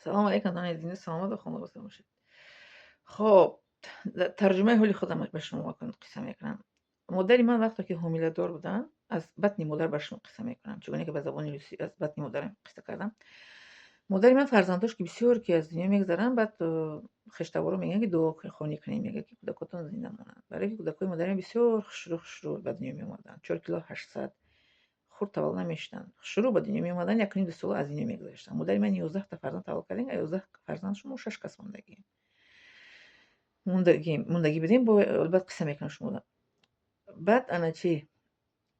Салому алайкум, донед зинда, саломат ва хонавода бошед. Хоб, тарҷумаи ҳоли худам ба шумо қисса мекунам. Модари ман вақте ки ҳомиладор буданд, аз батни модар ба шумо қисса мекунам, чугуне ки ба забони русӣ аз батни модарам қисса кардам. Модари ман фарзандош ки бисёр ки аз дунё мегузаранд, баъд хештаворо мегӯянд, ки дуохонӣ кунем, мегӯяд, ки кӯдакотон зинда монанд. Барои ки кӯдакои модари ман бисёр хушрӯ хушрӯ ба дунё меомаданд. 4 кило 800, хурд таваллуд намешуданд. Хушрӯ ба дунё меомаданд, 1,5, 2 сола аз дунё мегузаштанд. Модари ман 11-та фарзанд таваллуд кардем, 11 фарзанд шумо шаш кас мондагием. Мондагӣ будем, баъд қисса мекунам шуморо. Баъд ана чи,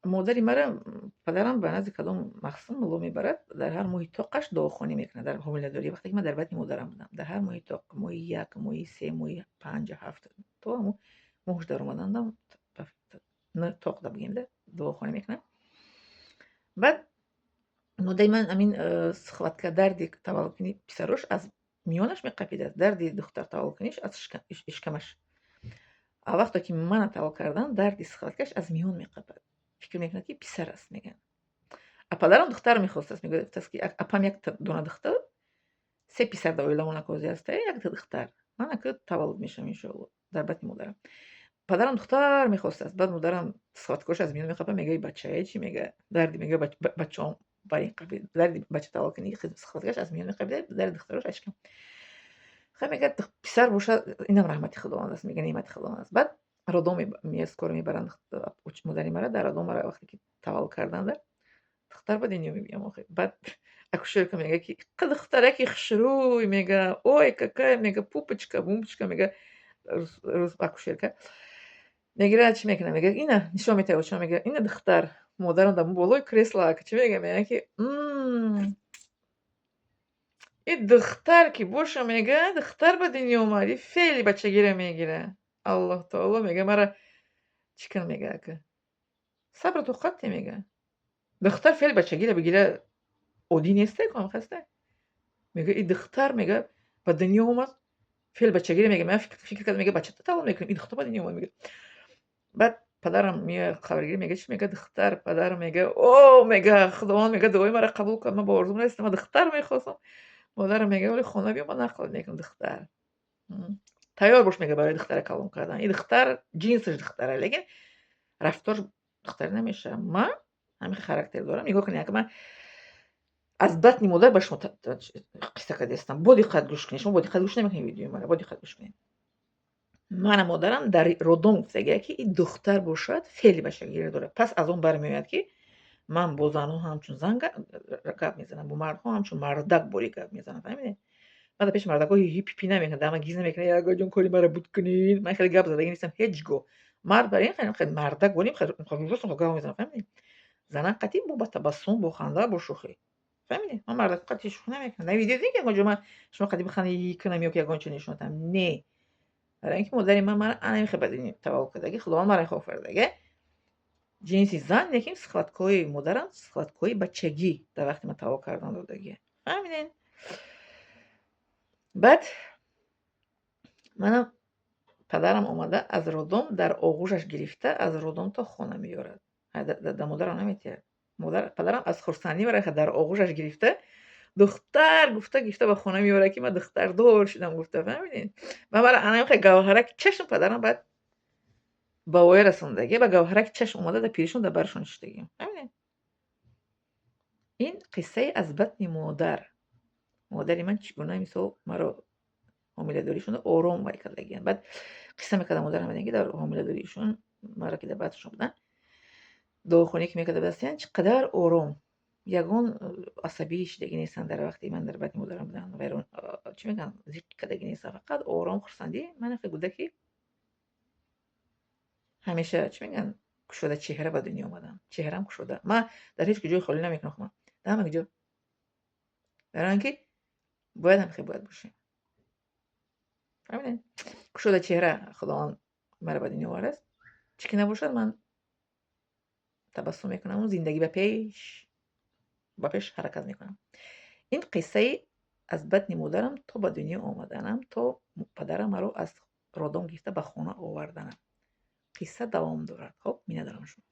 модари мара падарам ба назди кадом махсум мулло мебарад, дар ҳар моҳи тоқаш дуохонӣ мекунад. Дар ҳомиладорӣ, вақте ки ман дар батни модарам будам, дар ҳар моҳи тоқ, моҳи як, моҳи се, моҳи панҷ, ҳафт, то ҳамун моҳш даромадандам, тоқ да бигем, да дуохонӣ мекунад. Баъд модари ман ҳамин схватка, дарди таваллудкунии писарош аз миёнаш меқапидааст, дарди духтар таваллудкуниш аз ишкамаш. А вақте ки мана таваллуд карданд, дарди схваткаш аз миён меқапад. Фикр мекунад, ки писар аст, мегӯянд. А падарам духтар мехостааст, мегӯяд, ки апам як дона духтар, се писар дар оиламон акози аста, як духтар. Ман ака таваллуд мешавам, иншоалло, дар батни модарам. Падарам духтар мехостааст. Баъд модарам схваткош аз миён меқапад, мега: «Бачае чӣ?» Мега, дарди, мега, бачаом бар ин қабил, дарди бача таваллуд кунӣ схваткаш аз миён меқапида, дарди духтарош аз шикам. Хай, мега, писар бошад, инам раҳмати Худованд аст, мега, неъмати Худованд аст. Баъд роддом скоро мебаранд модари мара. Дар роддом мара вақте ки таваллуд карданда, духтар ба дунё мебиям охи. Баъд акушерка мега, ки духтараки хушрӯй, мега, ой, какая, мега, пупочка бумпочка, мега акушерка. Мегирад, чӣ мекунад, мега, ина нишон метиҳад очам, мега, ина духтар. Модарам дар болои кресло чӣ мега, мега, ки и духтар ки боша, мега, духтар ба дунё омад, и феъли бачагиро мегира. Аллоҳ таоло, мега, мара чӣ кунам, мега, ака, сабру тоқат те, мега, духтар феъли бачагиро бигира, оддӣ несте, хаста. Мега, и духтар, мега, ба дунё омад, феъли бачагиро, мега, ман фикр кардам, мега, бача таваллуд мекунем, и духтар ба дунё омад, мега. Баъд падарам меояд хабаргирӣ, мега, чӣ, мега, духтар. Падарам мега: «О, мега, Худованд, мега, дуои маро қабул кард, ман ба орзум расидам, ман духтар мехостам». Модарам мега: «Оли хона биё, ман нақл мекунам, духтар тайёр бош, мега, барои духтара калон кардан. И духтар ҷинсаш духтара, лекин рафторш духтарӣ намешавад. Ман ҳамин характер дорам. Нигоҳ кунед, ман аз батни модар ба шумо қисса кардаистам. Бо диққат гӯш кунед. Шумо бо диққат гӯш намекунед видеои мара, бо диққат гӯш кунед. Мана модарам дар роддом гуфтагия, ки и духтар бошад, феъли бачагиро дорад. Пас аз он бармеояд, ки ман бо занҳо ҳамчун зан гап мезанам, бо мардҳо ҳамчун мардак борӣ гап мезанам. Фаҳмидед? Ман дар пеши мардакҳо ҳи пипи намекунам, дама гиз намекунам, ягоҷон, кори маро буд кунед. Ман хеле гап задагӣ нестам ҳеҷ гоҳ. Мард бар ин хеле мардак борим, гап мезанам, фаҳмидед? Занак қатъи бо ба табассум, бо ханда, бо шӯхӣ. Фаҳмидед? Ман мардакҳо қатъи шӯхӣ намекунам. Дар видео дидед, ки ягон ҷо ман шумо қатъи биханда кунам ё ки ягон чиз нишон диҳам? Не. Барои ин ки модари ман мара ана хел ба дунё таваллуд кардагӣ, Худованд мара хел офаридагӣ. Ҷинси зан, лекин схваткҳои модарам схваткҳои бачагӣ дар вақти ман таваллуд кардан додагӣ. Фаҳмидед? Баъд манам падарам омада, аз роддом дар оғӯшаш гирифта, аз роддом то хона меёрад. Да модарам наметиҳад. Падарам аз хурсандӣ мара дар оғӯшаш гирифта, духтар гуфта, гирифта ба хона меорад, ки ман духтардор шудам гуфта, фаҳмидед? Ва мара ана хел гавҳараки чашм падарам баъд ба воя расондагӣ, ба гавҳараки чашм омада, дар пиришон, дар барашон нишастагӣ. Фаҳмидед? Ин қиссаи аз батни модар. Модари ман чӣ гуна, мисол, маро ҳомиладоришонро ором вай кардагиянд. Баъд қисса мекардам модарам, ки дар ҳомиладориишон маро, ки дар батншон буданд, дуохонӣ ки мекарда будастиянд, чӣ қадар ором, ягон асабӣ шидагӣ нестанд. Дар вақте ман дар батни модарам будам, вайрон, чӣ мегӯянд, зиқ кардагӣ нестам, фақат ором, хурсандӣ. Ман хеле кӯдаки ҳамеша, чӣ мегӯянд, кушода чеҳра ба дунё омадам, чеҳрам кушода. Ман дар ҳеҷ куҷои холӣ намекунам, худам дар ҳама ҷо, барои он ки бояд ҳам хел бояд бошем. Фаҳмидед? Кушода чеҳра Худованд маро ба дунё овардааст. Чӣ ки набошад, ман табассум мекунаму зиндагӣ ба пеш ҳаракат мекунам. Ин қиссаи аз батни модарам то ба дунё омаданам, то падарам маро аз роддом гирифта ба хона оварданам. Қисса давом дорад. Хоб, миннатдорам шумо.